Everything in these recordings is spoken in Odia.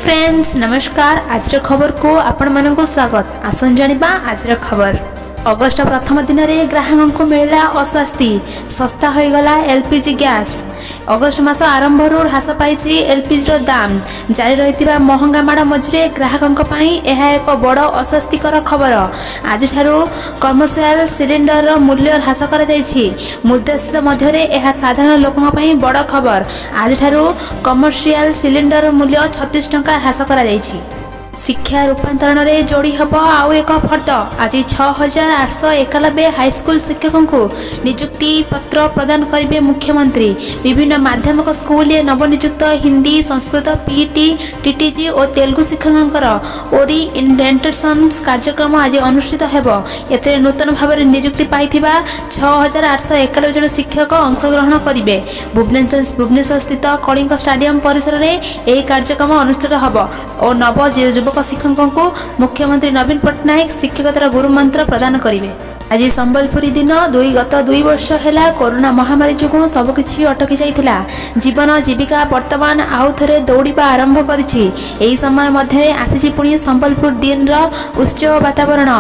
ଫ୍ରେଣ୍ଡସ୍, ନମସ୍କାର। ଆଜିର ଖବରକୁ ଆପଣମାନଙ୍କୁ ସ୍ୱାଗତ। ଆସନ୍ତୁ ଜାଣିବା ଆଜିର ଖବର। ଅଗଷ୍ଟ ପ୍ରଥମ ଦିନରେ ଗ୍ରାହକଙ୍କୁ ମିଳିଲା ଆଶ୍ୱସ୍ତି, ଶସ୍ତା ହୋଇଗଲା ଏଲ୍ପିଜି ଗ୍ୟାସ୍। ଅଗଷ୍ଟ ମାସ ଆରମ୍ଭରୁ ହ୍ରାସ ପାଇଛି ଏଲ୍ପିଜିର ଦାମ। ଜାରି ରହିଥିବା ମହଙ୍ଗା ମାଡ଼ ମଝିରେ ଗ୍ରାହକଙ୍କ ପାଇଁ ଏହା ଏକ ବଡ଼ ଆଶ୍ୱସ୍ତିକର ଖବର। ଆଜିଠାରୁ କମର୍ସିଆଲ ସିଲିଣ୍ଡରର ମୂଲ୍ୟ ହ୍ରାସ କରାଯାଇଛି। ମୁଦ୍ରାସ୍ଫୀତି ମଧ୍ୟରେ ଏହା ସାଧାରଣ ଲୋକଙ୍କ ପାଇଁ ବଡ଼ ଖବର। ଆଜିଠାରୁ କମର୍ସିଆଲ ସିଲିଣ୍ଡର ମୂଲ୍ୟ 36 ଟଙ୍କା ହ୍ରାସ କରାଯାଇଛି। ଶିକ୍ଷା ରୂପାନ୍ତରଣରେ ଯୋଡ଼ି ହେବ ଆଉ ଏକ ଫର୍ଦ୍ଦ। ଆଜି 6891 ହାଇସ୍କୁଲ ଶିକ୍ଷକଙ୍କୁ ନିଯୁକ୍ତି ପତ୍ର ପ୍ରଦାନ କରିବେ ମୁଖ୍ୟମନ୍ତ୍ରୀ। ବିଭିନ୍ନ ମାଧ୍ୟମିକ ସ୍କୁଲରେ ନବନିଯୁକ୍ତ ହିନ୍ଦୀ, ସଂସ୍କୃତ, ପିଇଟି, ଟିଟିଜି ଓ ତେଲୁଗୁ ଶିକ୍ଷକଙ୍କର ଓରିଏଣ୍ଟେସନ କାର୍ଯ୍ୟକ୍ରମ ଆଜି ଅନୁଷ୍ଠିତ ହେବ। ଏଥିରେ ନୂତନ ଭାବରେ ନିଯୁକ୍ତି ପାଇଥିବା 6891 ଜଣ ଶିକ୍ଷକ ଅଂଶଗ୍ରହଣ କରିବେ। ଭୁବନେଶ୍ୱର ସ୍ଥିତ କଳିଙ୍ଗ ଷ୍ଟାଡିୟମ ପରିସରରେ ଏହି କାର୍ଯ୍ୟକ୍ରମ ଅନୁଷ୍ଠିତ ହେବ ଓ ନବ ଯୁବକ ଶିକ୍ଷକଙ୍କୁ ମୁଖ୍ୟମନ୍ତ୍ରୀ ନବୀନ ପଟ୍ଟନାୟକ ଶିକ୍ଷକତାର ଗୁରୁମନ୍ତ୍ର ପ୍ରଦାନ କରିବେ। ଆଜି ସମ୍ବଲପୁରୀ ଦିନ। ଗତ 2 ବର୍ଷ ହେଲା କରୋନା ମହାମାରୀ ଯୋଗୁଁ ସବୁକିଛି ଅଟକି ଯାଇଥିଲା। ଜୀବନ ଜୀବିକା ବର୍ତ୍ତମାନ ଆଉ ଥରେ ଦୌଡ଼ିବା ଆରମ୍ଭ କରିଛି। ଏହି ସମୟ ମଧ୍ୟରେ ଆସିଛି ପୁଣି ସମ୍ବଲପୁର ଦିନର ଉତ୍ସବ ବାତାବରଣ।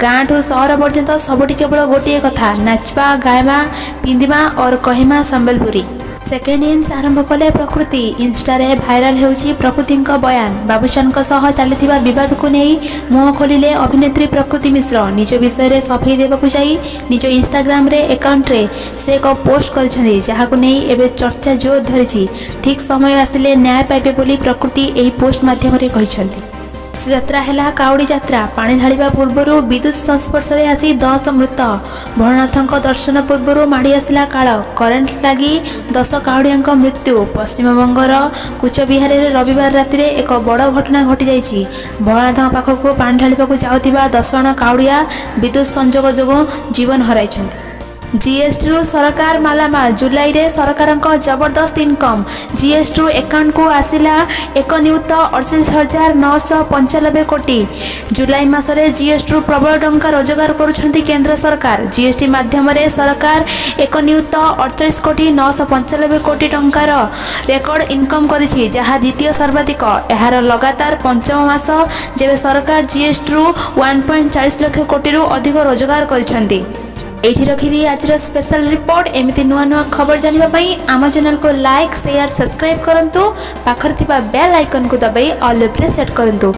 ଗାଁଠୁ ସହର ପର୍ଯ୍ୟନ୍ତ ସବୁଠି କେବଳ ଗୋଟିଏ କଥା, ନାଚବା, ଗାଇବା, ପିନ୍ଧିବା ଅର୍ କହିମା ସମ୍ବଲପୁରୀ। ସେକେଣ୍ଡ ଇନିଂସ ଆରମ୍ଭ କଲେ ପ୍ରକୃତି। ଇନଷ୍ଟାରେ ଭାଇରାଲ ହେଉଛି ପ୍ରକୃତିଙ୍କ ବୟାନ। ବାବୁସାନଙ୍କ ସହ ଚାଲିଥିବା ବିବାଦକୁ ନେଇ ମୁହଁ ଖୋଲିଲେ ଅଭିନେତ୍ରୀ ପ୍ରକୃତି ମିଶ୍ର। ନିଜ ବିଷୟରେ ସଫେଇ ଦେବାକୁ ଯାଇ ନିଜ ଇନଷ୍ଟାଗ୍ରାମରେ ଆକାଉଣ୍ଟରେ ସେ ଏକ ପୋଷ୍ଟ କରିଛନ୍ତି, ଯାହାକୁ ନେଇ ଏବେ ଚର୍ଚ୍ଚା ଜୋର ଧରିଛି। ଠିକ୍ ସମୟ ଆସିଲେ ନ୍ୟାୟ ପାଇବେ ବୋଲି ପ୍ରକୃତି ଏହି ପୋଷ୍ଟ ମାଧ୍ୟମରେ କହିଛନ୍ତି। ଯାତ୍ରା ହେଲା କାଉଡ଼ି ଯାତ୍ରା। ପାଣି ଢାଳିବା ପୂର୍ବରୁ ବିଦ୍ୟୁତ୍ ସଂସ୍ପର୍ଶରେ ଆସି 10 ମୃତ। ଭୋଳାନାଥଙ୍କ ଦର୍ଶନ ପୂର୍ବରୁ ମାଡ଼ି ଆସିଲା କାଳ। କରେଣ୍ଟ ଲାଗି 10 କାଉଡ଼ିଆଙ୍କ ମୃତ୍ୟୁ। ପଶ୍ଚିମବଙ୍ଗର କୁଚବିହାରରେ ରବିବାର ରାତିରେ ଏକ ବଡ଼ ଘଟଣା ଘଟିଯାଇଛି। ଭୋଳାନାଥଙ୍କ ପାଖକୁ ପାଣି ଢାଳିବାକୁ ଯାଉଥିବା 10 ଜଣ କାଉଡ଼ିଆ ବିଦ୍ୟୁତ୍ ସଂଯୋଗ ଯୋଗୁଁ ଜୀବନ ହରାଇଛନ୍ତି। ଜିଏସଟିରୁ ସରକାର ମାଲାମାଲ। ଜୁଲାଇରେ ସରକାରଙ୍କ ଜବରଦସ୍ତ ଇନକମ୍। ଜିଏସଟିରୁ ଆକାଉଣ୍ଟକୁ ଆସିଲା 1 ନିୟୁତ 48,995 କୋଟି। ଜୁଲାଇ ମାସରେ ଜିଏସଟିରୁ ପ୍ରବଳ ଟଙ୍କା ରୋଜଗାର କରୁଛନ୍ତି କେନ୍ଦ୍ର ସରକାର। ଜିଏସଟି ମାଧ୍ୟମରେ ସରକାର 1 ନିୟୁତ 48 କୋଟି 995 କୋଟି ଟଙ୍କାର ରେକର୍ଡ ଇନକମ୍ କରିଛି, ଯାହା ଦ୍ୱିତୀୟ ସର୍ବାଧିକ। ଏହାର ଲଗାତାର ପଞ୍ଚମ ମାସ, ଯେବେ ସରକାର ଜିଏସଟିରୁ 1.40 ଲକ୍ଷ କୋଟିରୁ ଅଧିକ ରୋଜଗାର କରିଛନ୍ତି। ଏଇଠି ରଖିଦିଏ ଆଜିର ସ୍ପେଶାଲ ରିପୋର୍ଟ। ଏମିତି ନୂଆ ନୂଆ ଖବର ଜାଣିବା ପାଇଁ ଆମ ଚ୍ୟାନେଲକୁ ଲାଇକ୍, ସେୟାର, ସବସ୍କ୍ରାଇବ୍ କରନ୍ତୁ। ପାଖରେ ଥିବା ବେଲ୍ ଆଇକନ୍କୁ ଦବାଇ ଅଲ୍ ଉପରେ ସେଟ୍ କରନ୍ତୁ।